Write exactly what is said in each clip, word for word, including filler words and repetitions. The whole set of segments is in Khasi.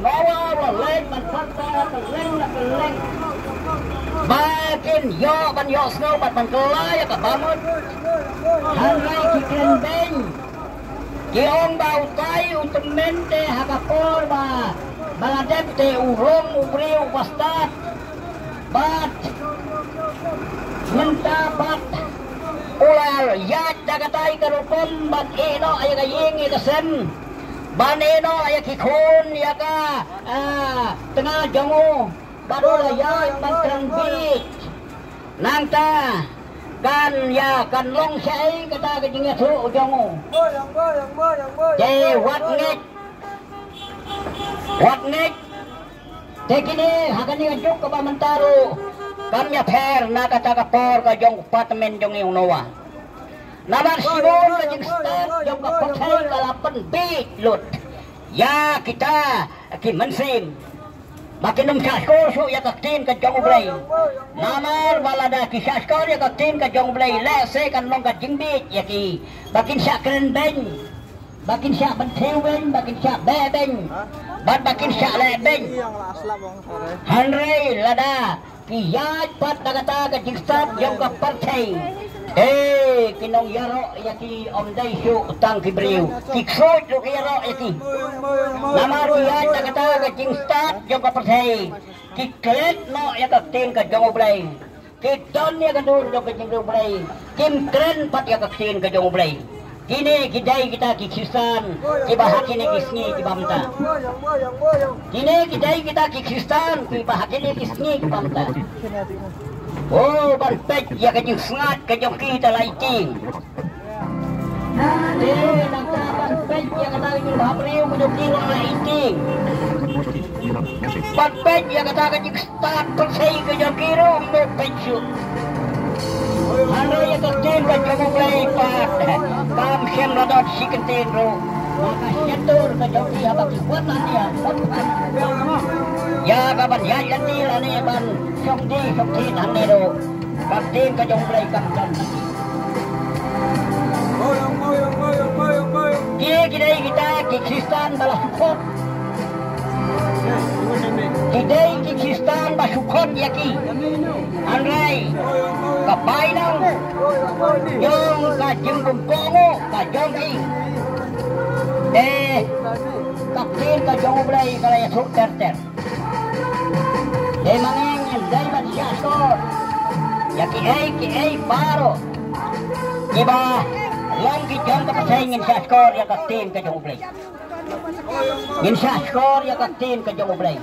Noah u la leit ban pyrta kylleng na kylleng ba kin ïoh ban ïohsngew bad ban kylla ïa ka bamut. Hynrei ki kren beiñ, ki ong ba utai u tymmen te ha ka por ba, ba la dep te u rong u briew uba stad. Bad mynta pat u la ïaid da katai ka rukom ban ïeh noh ïa ka ïing ïa ka sem, ban ïeh noh ïa ki khun ïa ka, ah, tnga jong u, bad u la ïaid ban kren bieit. Nangta kan ïa, kan long shaei kata ka jingïathuh jong u? Te wat ngeit, wat ngeit. Te kine ha kane ka juk kaba mynta ruh kam ïapher na kata ka por ka jong u tymmen jong i u Noah. Namar shibun ka jingstad jong ka pyrthei ka la pynbieit lut ïa kita ki mynsiem ba kin ym shahshkor shuh ïa ka ktien ka jong U Blei. Namar ba lada ki shahshkor ïa ka ktien ka jong U Blei, lehse kan long ka jingbieit ïa ki ba kin shah kren beiñ, ba kin shah bynthiew beiñ, ba kin shah beh beiñ, bad ba kin shah leh beiñ. Hynrei lada ki ïaid pat da kata ka jingstad jong ka pyrthei, eh, kin ym ïaroh ïa ki ym dei shuh tang ki briew, ki ksuid ruh ki ïaroh ïa ki. Namar ki ïaid da kata ka jingstad jong ka pyrthei, ki klet noh ïa ka ktien ka jong U Blei. Ki don ïa ka dur jong ka jingriewblei, kim kren pat ïa ka ktien ka jong U Blei. Kine ki dei kita ki Khristan kiba ha kine ki sngi kiba mynta. Kine ki dei kita ki Khristan kiba ha kine ki sngi kiba mynta. Oh, ban peit ïa ka jingsngaid ka jong ki da la iti. Te nangta ban peit ïa kata ka jingbhabriew ka jong ki da la iti. Ban peit ïa kata ka jingstad pyrthei ka jong ki ruh ym dei peit shuh. Hynrei ïa ka ktien ka jong U Blei pat kam shym la don shi kyntien ruh. Ka shyntur ka jong ki haba ki wan lane ïa, ïa ka ban ïaid lynti lane ban shong die shong thied hangne ruh. Ka ktien ka jong U Blei kam don. Ki, ki dei kita ki Khristan ba la shu khot. Ki dei ki Khristan ba shu khot ïa ki. Hynrei ka bainong jong ka jingbymkohnguh ka jong ki, te ka ktien ka jong U Blei ka la ïathuh ter ter. Te ma ngi ngin dei ban shahshkor ïa kiei kiei baroh kiba long ki jong ka pyrthei, ngin shahshkor ïa ka ktien ka jong U Blei. Ngin shahshkor ïa ka ktien ka jong U Blei.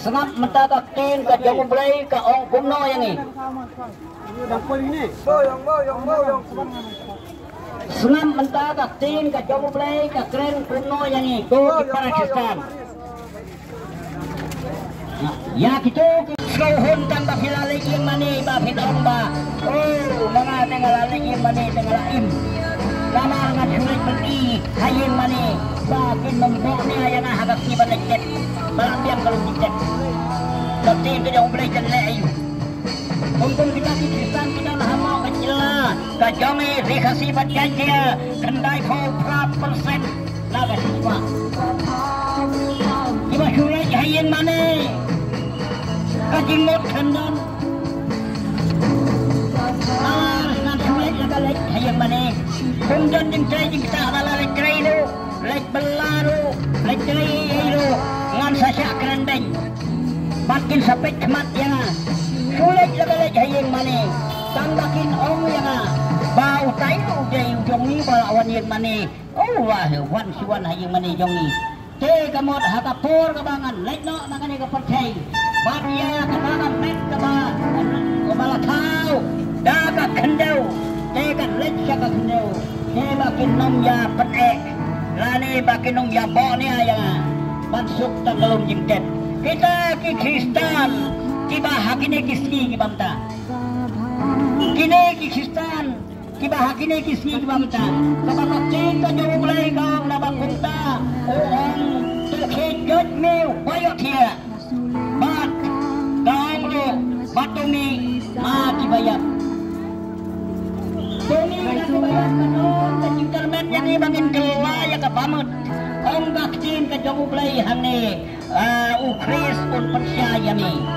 Sngap mynta ka ktien ka jong U Blei ka ong kumno ïa ngi. Sngap mynta ka ktien ka jong U Blei ka kren kumno ïa ngi, ko ki para Khristan. Ïa kito ki sngewhun tang ba phi la leit ïing mane ba phi ong ba, oh, ma nga te nga la leit ïing mane te nga la im. Namar ngan shu leit pyni ha ïing mane ba kin ym bok nia ïa nga ha ka sngi ban leit tet. Ba la biang ka lum jingtet. Ka ktien ka jong U Blei kan leh aïu? Kum kum kita ki Khristan kita na hangno ka jylla ka jong i, Ri Khasi bad Jaiñtia, khyndai phew phra persen na ka shisha kiba shu leit ha ïing mane. Ka jingmut khlem don. Namar ngan shu leit la ka leit ha ïing mane. Kum don jingtrei jingktah ba la leit trei ruh, leit bylla ruh, leit trei ei ei ruh, ngan sa shah kren beiñ. Bad kin sa peit khmat ïa nga. Shu leit la ka leit ha ïing mane. Tang ba kin ong ïa nga ba utai ruh u dei u jong ngi ba la wan ïing mane. Oh, wah, wan shu wan ha ïing mane jong ngi. Te ka mut ha ka por kaba ngan leit noh na kane ka pyrthei, bad ïa kata ka met kaba, kaba la thaw da ka khyndew, te kan leit sha ka khyndew. Te ba kin ym ïa pyneh lane ba kin ym ïa bok nia ïa nga ban suk tang ka lum jingtet. Kita ki Khristan kiba ha kine ki sngi kiba mynta. Kine ki Khristan kiba ha kine ki sngi kiba mynta, kaba ka ktien ka jong U Blei ka ong naba kumta, u ong, to khie joit miew ba ïohthiah. Bad ka ong ruh ba to mih ma kiba ïap. To mih ma kiba ïap, ka ong ka jingkyrmen ïa ngi ba ngin kylla ïa ka bamut. Ong ka ktien ka jong U Blei hangne. Ah, u Khrist un pynshai ïa me.